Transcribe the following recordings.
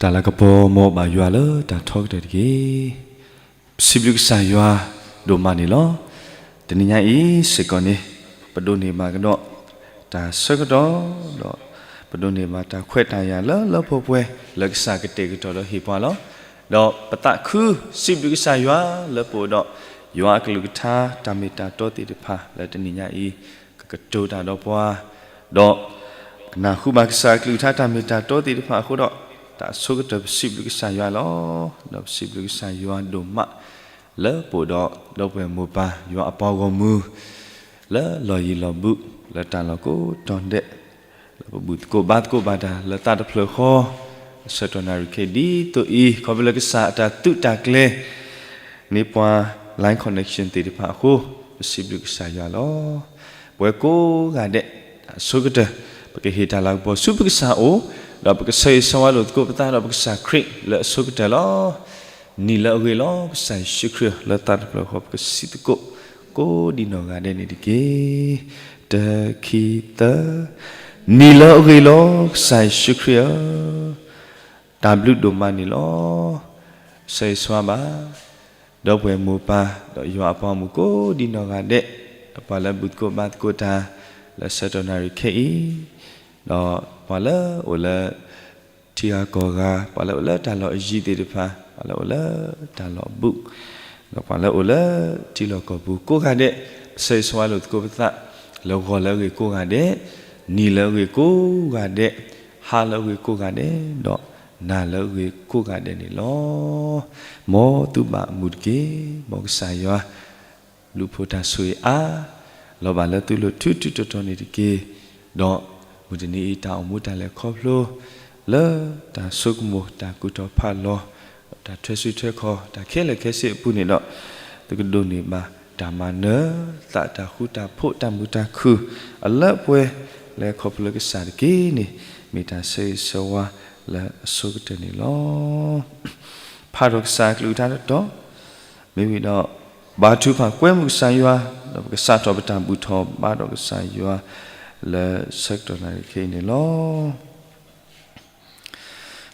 တၢ်လၤကပီၤ မ်ဘၣ်ယွၤလၢတၢ်ထီကတၢၢ်တက့ၢ်. ပစံးဘျုးကစၢ်ယွၤဒိၣ်မးန့ၣ်လီၤ. တနံၤညါအံၤစ့ၢ်ကီးန့ၣ် ပဒိးန့ၢ်ဘၣ်ကဒီး တၢ်ဆၢကတီၢ် ဒီးပဒိးန့ၢ်ဘၣ်တၢ်ခွဲးတၢ်ယာ်လၢလၢပှဲၤပှဲၤ လၢကစၢ်ကတဲာ်ကတီၤဒီးဟ့ၣ်ပှၤလီၤ. ဒီးပသးခု စံးဘျုးကစၢ်ယွၤလၢပအိၣ်ဒီး ယွၤအကလုၢ်ကထါတၢ်မ့ၢ်တၢ်တီသ့ၣ်တဖၣ်လၢတနံၤညါအံၤ ကကတိၤတၢ်ဒီးပှၤ ဒီးကနၢ်ဟူဘၣ်ကစၢ်အကလုၢ်ကထါတၢ်မ့ၢ်တၢ်တီသ့ၣ်တဖၣ်အဃိဒီး တၢ်ဆိကတၢၢ်ပစံးဘျုးကစၢ်ယွၤလီၤ. ဒီးပစံးဘျုးကစၢ်ယွၤဒိၣ်မး လၢပအိၣ်ဒီးဒီပုၢ်ဝဲၢ်မိၢ်ပၢ်ယွၤအပှၤဂီၢ်မုၢ် လၢလီၢ်ယံၤလီၢ်ဘူး လၢတၢ်လီၢ်ကိးတီၤဒဲး လၢပဘူၣ်သကိးဘါသကိးဘၣ်တၢ်လၢသးတဖျၢၣ်ဃီ အဆၢကတီၢ်နၣ်ရံၣ်ခဲအံၤဒ်သိးအံၤ ခီဖျိလၢကစၢ်အတၢ်သုးတၢ်ကျဲၤ န့ၢ်ပှၤ line connection သ့ၣ်တဖၣ်အဃိ ပစံးဘျုးကစၢ်ယွၤလီၤ. ပဝဲကိးဂၤဒဲး အဆိကတၢၢ် ပကဟ့ၣ်တၢ်လၤကပီၤဆူပကစၢ်အအိၣ် ဒီးပကဆၢဂ့ၤဆၢဝါလိာ်သကိးပသးဒီးပကစၢ်ခရံာ်လၢအဆိကတၢၢ်လီၤ. နံၤလၢအဂ့ၤလီၤ ကစၢ်ယ့ၣ်ၡူးခရံာ်လၢသးတဖျၢၣ်ဃီ ပကစံးသကိး ကိးဒံနီၢ်ဂၤဒဲးန့ၣ်တက့ၢ်. တၢ ခံ သၢ, နံၤလၢအဂ့ၤလီၤ ကစၢ်ယ့ၣ်ၡူးခရံာ်ဧၢ, တၢ်ဘျုးဒိၣ်မးန့ၣ်လီၤ. ဆၢဂ့ၤဆၢဝါဘၣ် ဒီပုၢ်ဝဲၢ်မိၢ်ပၢ် ဒီးယွၤအပှၤဂီၢ်မုၢ်ကိးဒံနီၢ်ဂၤဒဲး, ဒီးပှၤလၢဘူၣ်သကိးဘါသကိးတၢ် လၢဆၢကတီၢ်နၣ်ရံၣ်ခဲအံၤ, ဒီးပှၤလၢအိၣ်လၢ ထံဂၤကီၢ်ဂၤ, ပှၤလၢအိၣ်လၢတၢ်လီၢ်အယံၤသ့ၣ်တဖၣ်, ပှၤလၢအိၣ်လၢတၢ်လီၢ်ဘူး, ဒီးပှၤလၢအိၣ်လၢထံလီၢ်ကီၢ်ပူၤကိးဂၤဒဲး, ပဆၢဂ့ၤဆၢဝါလိာ်သကိးပသး လၢဂီၤလၢအဂ့ၤကိးဂၤဒဲး, နံၤလၢအဂ့ၤကိးဂၤဒဲး, ဟါလၢအဂ့ၤကိးဂၤဒဲး, ဒီးနၤလၢအဂ့ၤကိးဂၤဒဲးန့ၣ်လီၤ. မ်သုဘၣ်မုာ်တက့ၢ်. မ်ကစၢ်ယွၤ လူၤဖိတၢ်ဆိၣ်ဂ့ၤအါ လီၤဘၣ်လၢသုလိၤထူထူတီတီန့ၣ်တက့ၢ်. ဒီးမုၢ်တနံၤအံၤ တၢ်အိၣ်မူတၢ်လဲၤခီဖျိ လၢတၢ်ဆိကမိၣ် တၢ်ကူၣ်ထီၣ်ဖးလီၤ တၢ်ထွဲစုထွဲခီၣ် တၢ်ခဲလၢာ်ခဲဆ့အပူၤန့ၣ်ဒီး သုကဒိးန့ၢ်ဘၣ်တၢ်မၤနၢၤသး တၢ်ဃူတၢ်ဖိး တၢ်မုာ်တၢ်ခုၣ် အလၢအပှဲၤ လၢခီဖျိလၢကစၢ်တက့ၢ်န့ၣ် မ့ၢ်တၢ်ဆၢဂ့ၤဆၢဝါလၢအဆိကတၢၢ်န့ၣ်လီၤ. ဖးထီၣ်ကစၢ်အကလုၢ်ကထါတတီၤ မ့ၢ်ဝံၤဒီး ဘါထုကဖၣ်ကွဲမုာ်ကစၢ်ယွၤ, ဒီးပကစးထီၣ်ပတၢ်ဘူၣ်ထီၣ်ဘါထီၣ်ကစၢ်ယွၤ လၢဆၢကတီၢ်နၣ်ရံၣ်ခဲအံၤန့ၣ်လီၤ.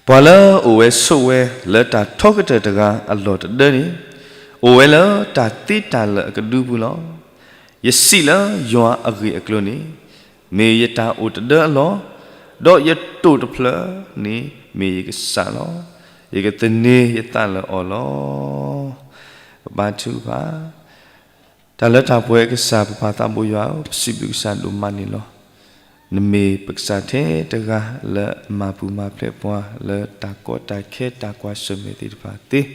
ပှၤလၢအအိၣ်ဝဲဆိးဝဲလၢတၢ်ထီကတၢၢ်တဂၤအလီၢ်တဒၢန့ၣ်, အိၣ်ဝဲလၢတၢ်သ့တၢ်လၢာ်အကဒုပူၤလီၤ. ယစံးလၢယွၤအဂ့ၢ်အကျိၤန့ၣ်, မ့ၢ်ယတၢ်အိၣ်တဒၢအလီၢ်, ဒီးယတိာ်တဖျၢၣ်န့ၣ်မ့ၢ်ယကစၢ်လီၤ. ယကသန့ၤယသးလၢအီၤလီၤ. ပဘါထုကဖၣ် တၢ်လၢတၢ်ပှဲၤကစၢ် ပပၢ်သးဘိယွၤဧၢ, ပစံးဘျုးကစၢ်ဒိၣ်မးန့ၣ်လီၤ. နမ့ၢ်ပကစၢ်ထဲတဂၤလၢအမၤပူၤမၤဖျဲးပှၤ လၢတၢ်ကီတၢ်ခဲတၢ်ကွၢ်ဆၢၣ်မဲာ်သ့ၣ်တဖၣ်သ့,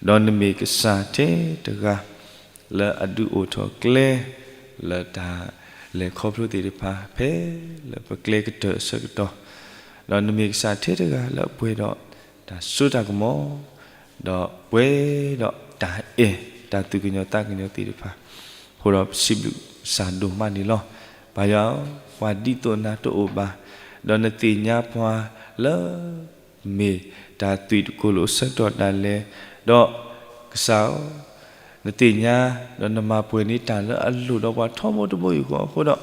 ဒီးနမ့ၢ်ကစၢ်ထဲတဂၤ လၢအဒုးအိၣ်ထီၣ်ကျဲ လၢတၢ်လဲၤခီဖျိသ့ၣ်တဖၣ် ဖဲလၢပကျဲကတၢၢ်အဆၢကတီၢ်, ဒီးနမ့ၢ်ကစၢ်ထဲတဂၤလၢအပှဲၤဒီးတၢ်စိတၢ်ကမီၤ, ဒီးပှဲၤဒီးတၢ်အဲၣ် တၢ်သူၣ်ကညီၤသးကညီၤသ့ၣ်တဖၣ်, အဃိဒီးပစံးဘျုးကစၢ်ဒိၣ်မးန့ၣ်လီၤ. ပၢ်ယွၤဧၢ, ပှၤဒ်သိးနၤတအိၣ်ဘၣ်, ဒီးနသ့ၣ်ညါပှၤလၢ မ့ၢ်တၢ်သွံၣ်တကိၢ်လိာ်ဆၢကတီၢ်ဒၣ်လဲာ်, ဒီးကစၢ်ဧၢ, နသ့ၣ်ညါ ဒီးနမၤပှဲၤန့ၢ်တၢ်လၢအလိၣ်ဒီးပှၤထီဘိတဘိယူၢ်ဃီအဃိဒီး,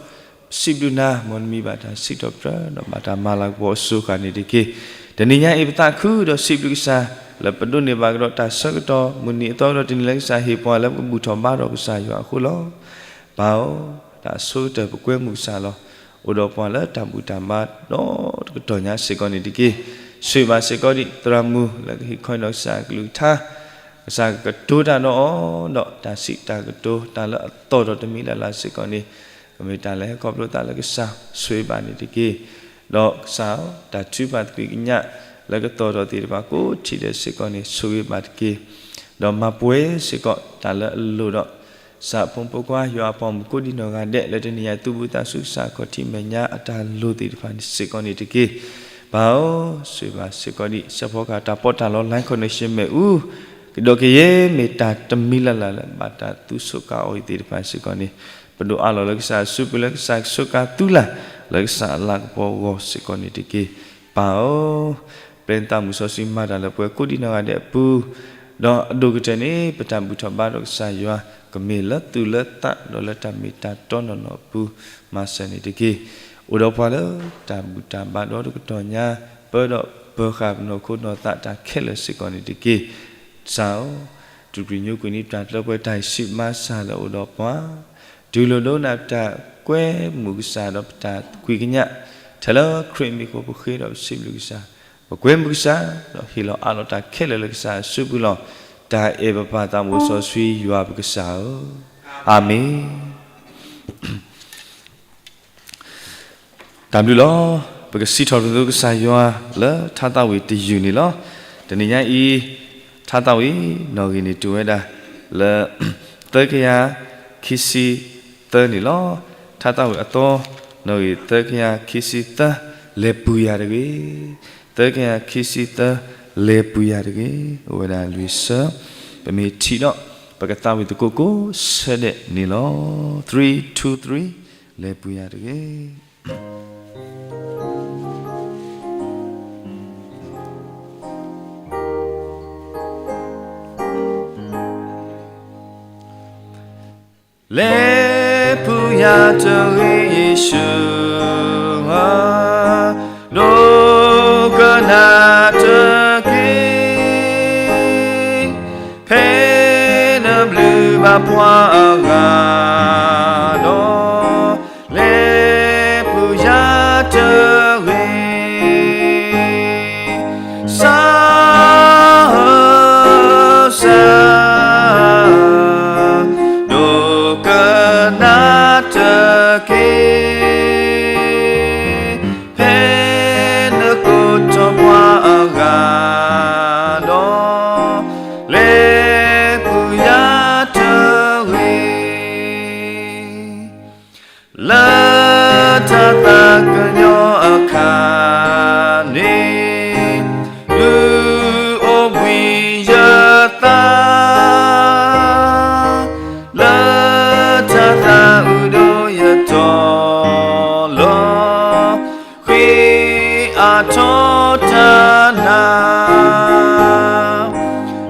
ပစံးဘျုးနၤ မ်နမံၤဘၣ်တၢ်စံးထီၣ်ပတြၢၤ ဒီးဘၣ်တၢ်မၤလၤကပီၤအစိၤဃာ်န့ၣ်တက့ၢ်. တနံၤညါအံၤပသးခုဒီးစံးဘျုးကစၢ် လၢပဒိးန့ၢ်ဘၣ်ကဒီးတၢ်ဆၢကတီၢ် မုၢ်နံၤအသီဒီးတနံၤလၢကစၢ်ဟ့ၣ်ပှၤလၢပကဘူၣ်ထီၣ်ဘါထီၣ်ကစၢ်ယွၤအဃိလီၤ. ပၢ်ဧၢ, တၢ်အဆိကတၢၢ်ပကွဲမုာ်ကစၢ်လီၤ. အိၣ်ဒီးပှၤလၢတၢ်ဘူၣ်တၢ်ဘါဒီတကတီၢ်ညါစ့ၢ်ကီးန့ၣ်တက့ၢ်. ဆိၣ်ဂ့ၤဘၣ်စ့ၢ်ကီးဒံး သရၣ်မုၣ်လၢကဟ့ၣ်ခီနီၢ်ကစၢ်အကလုၢ်ကထါ, ကစၢ်ကကတိၤတၢ်ဒီးအီၤ, ဒီးတၢ်စံးတၢ်ကတိၤ တၢ်လၢအသီၣ်ဒီးတမံၤလၢ်လၢ်စ့ၢ်ကီးန့ၣ်, ကမ့ၢ်တၢ်လၢဟဲခီဖျိသးလၢကစၢ်ဆိၣ်ဂ့ၤဘၣ်န့ၣ်တက့ၢ်. ဒီးကစၢ်ဧၢ, တၢ်ထုကဖၣ်သကွံာ်ကညးလၢကသီၣ်ထီၣ်သ့ၣ်တဖၣ်ကိးထံၣ်ဒဲးစ့ၢ်ကီးန့ၣ် ဆိၣ်ဂ့ၤဘၣ်တက့ၢ်. ဒီးမၤပှဲၤစ့ၢ်ကီး တၢ်လၢအလိၣ်ဒီး ကစၢ်အဖိမုၣ်ဖိခွါ ယွၤအပှၤဂီၢ်မုၢ်ကိးဒံနီၢ်ဂၤဒဲး လၢတနံၤညါသူၣ်ဘီၣ်သးစူၤ ကစၢ်အခီၣ်ထံးမဲာ်ညါအတၢ်လိၣ်သ့ၣ်တဖၣ်စ့ၢ်ကီးန့ၣ်တက့ၢ်. ပၢ်ဧၢ, ဆိၣ်ဂ့ၤဘၣ်စ့ၢ်ကီးဒံး ဆၢဖီကဟၣ်တၢ်ပီးတၢ်လီ line connection မ့ၣ်အူ, ကဒီးကယဲၢ်မ့ၢ်တၢ်တမံၤလၢ်လၢ်လၢဘၣ်တၢ်သူၣ်ဆိၣ်ကါအီၤအံၤသ့ၣ်တဖၣ်စ့ၢ်ကီးန့ၣ်, ပဒိးအးလီၤလၢကစၢ်အစုပူၤလၢကစၢ်ကဆိးကါသုလၢ် လၢကစၢ်အလၤကပီၤအဂီၢ်စ့ၢ်ကီးန့ၣ်တက့ၢ်. ပၢ်ဧၢ, ပျဲနသးမုၢ်စီဆှံမၤတၢ်လၢပှဲၤကိးဒံနီၢ်ဂၤဒဲးအပူၤ, ဒီးအဒိၣ်ကတၢၢ်န့ၣ် ပတၢ်ဘူၣ်ထီၣ်ဘါထီၣ်ကစၢ်ယွၤ ကမ့ၢ်လၢသူၣ်လၢသး ဒီးလၢတၢ်မ့ၢ်တၢ်တီနီၢ်နီၢ်အပူၤ မၤစၢၤန့ၣ်တက့ၢ်. အိၣ်ဒီးပှၤလၢတၢ်ဘူၣ်တၢ်ဘါဒီတကတီၢ်ညါ ပၢဒီး ပၢၤဃာ်ပနီၢ်ခိနီၢ်သးတၢ်ခဲလၢာ်စ့ၢ်ကီးန့ၣ်တက့ၢ်. ကစၢ်ဧၢ, တြူၢ်ပညိကွံာ်န့ၢ်ပတၢ်လၢပှဲၤတၢ်ဟံးဆံးမၤစၢ်လၢအအိၣ်ဒီးပှၤ, တူၢ်လိာ်ဒိကနၣ်ပတၢ်ကွဲမုာ်ကစၢ်ဒီးပတၢ်သးကွံကညး, ထဲလၢခရံာ်အမံၤအဃိ ပဃ့ဒီးပစံးဘျုးကစၢ်, ပကွဲမုာ်ကစၢ်, ဒီးဟ့ၣ်လီၤအးလီၤတၢ်ခဲလၢာ်လၢကစၢ်အစုပူၤလီၤ. တၢ်အဲၣ်ပပၢ်သးမူစီဆှံယွၤပကစၢ်ဧၢ, အၤမ့ၣ်. တၢ်ဘျုးလီၤ. ပကစံးထီၣ်ပသးကစၢ်ယွၤလၢထါသးဝံၣ်တယုၢ်န့ၣ်လီၤ. တနံၤညါအံၤ, ထါသးဝံၣ်နီၣ်ဂံၢ်န့ၣ် တုၤဝဲဒၣ်လၢ သၢကယၤခံဆံသၢန့ၣ်လီၤ. ထါသးဝံၣ်အသီ, နီၣ်ဂံၢ်သၢကယၤခံဆံသၢ, လဲၤပူၤယၤတဂ့ၤ. သၢကယၤခံဆံသၢ, လဲၤပူၤယၤတဂ့ၤ. အိၣ်ဝဲဒၣ်လွံၢ်ဆၢ, ပမ့ၢ်ထံၣ်ဒီး ပကသးဝံၣ်သကိးကိးဆၢဒဲးန့ၣ်လီၤ. Three, two, three, လဲၤပူၤယၤတဂ့ၤ. လဲၤပူၤယၤတဂ့ၤယ့ၣ်ၡူးဧၢ, ဒိကနၣ်တက့ၢ်. ဖဲနဘျုးဘၣ်ပှၤအဂၤဒီး, လဲၤပူၤယၤတဂ့ၤ. ကစၢ်ဧၢ, ကစၢ်ဧၢ, ဒိကနၣ်တက့ၢ်. ဖဲနကိးထီၣ်ပှၤအဂၤဒီး, လဲၤပူၤယၤတဂ့ၤ. လၢတၢ်သးကညီၤအခါန့ၣ်, ဒုးအိၣ်ဘှံးယသး, လၢတၢ်သးအုးဒီးယတီလီၤ. ဃ့အါထီၣ်တၢ်နၤ,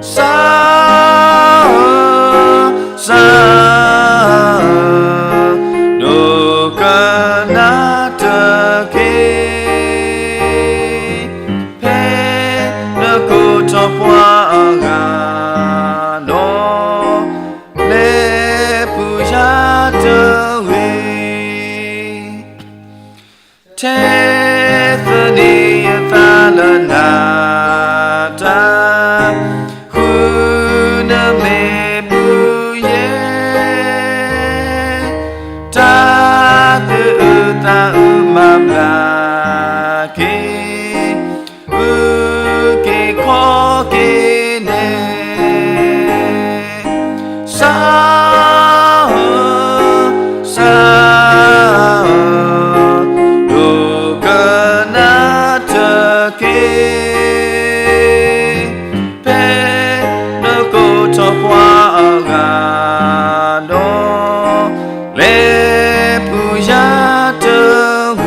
ကစၢ်ဧၢ, ကစၢ်ဧၢ, ဒိကနၣ်တက့ၢ်. ဖဲနကိးထီၣ်ပှၤအဂၤဒီး, လဲၤပူၤယၤတဂ့ၤ. ထဲသန့ၤယသးလၢနၤတၢ်, ဃုနမ့ၢ်ပူၤယဲ, တၢ်သူၣ်အုးသးအုးမၤဘျါက့ၤ, အုၣ်က့ၤခီၣ်က့ၤန့ၣ်, ကစၢ်ဧၢ, ကစၢ်ဧၢ, ဒိကနၣ်တက့ၢ်. ဖဲနကိးထီၣ်ပှၤအဂၤဒီး, လဲၤပူၤယၤတဂ့ၤ.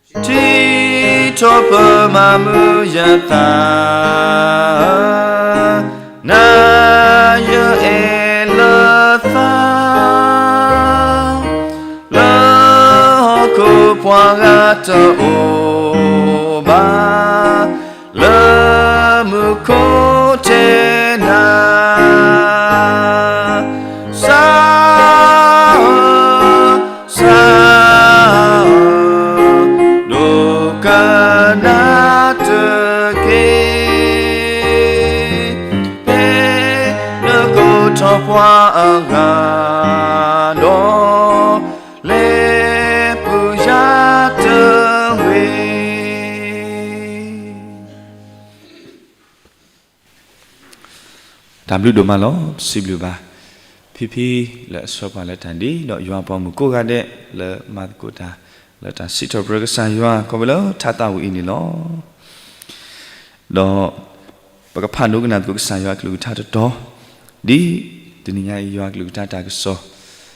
ထံထီၣ်ပၢမၤမုာ်ယသး, နၤယအဲၣ်လၢသး, လၢဟီၣ်ခိၣ်ပှၤဂၤတအိၣ်ဘၣ်, လၢမူခိၣ်ထဲနၤ, ကစၢ်ဧၢ, ကစၢ်ဧၢ, ဒိကနၣ်တက့ၢ်. ဖဲနကိးထီၣ်ပှၤအဂၤဒီး, လဲၤပူၤယၤတဂ့ၤ. တၢ်ဘျုးဒိၣ်မးလီၤ. ပစံးဘျုးဘၣ်ဖံဖံလၢအဆှၢပှၤလၢတၢ်ဒ်, ဒီးယွၤအပှၤမုၣ်ကိးဂၤဒဲး လၢမၤသကိးတၢ်လၢတၢ်စံးထီၣ်ပတြၢၤကစၢ်ယွၤ ခီဖျိလၢထါသးဝံၣ်အံၤန့ၣ်လီၤ. ဒီးပကဖးဒိကနၣ်သကိးကစၢ်ယွၤအကလုၢ်ကထါတတီၤ, ဒ်တနံၤညါအံၤယွၤအကလုၢ်ကထါတၢ်ကစီၣ်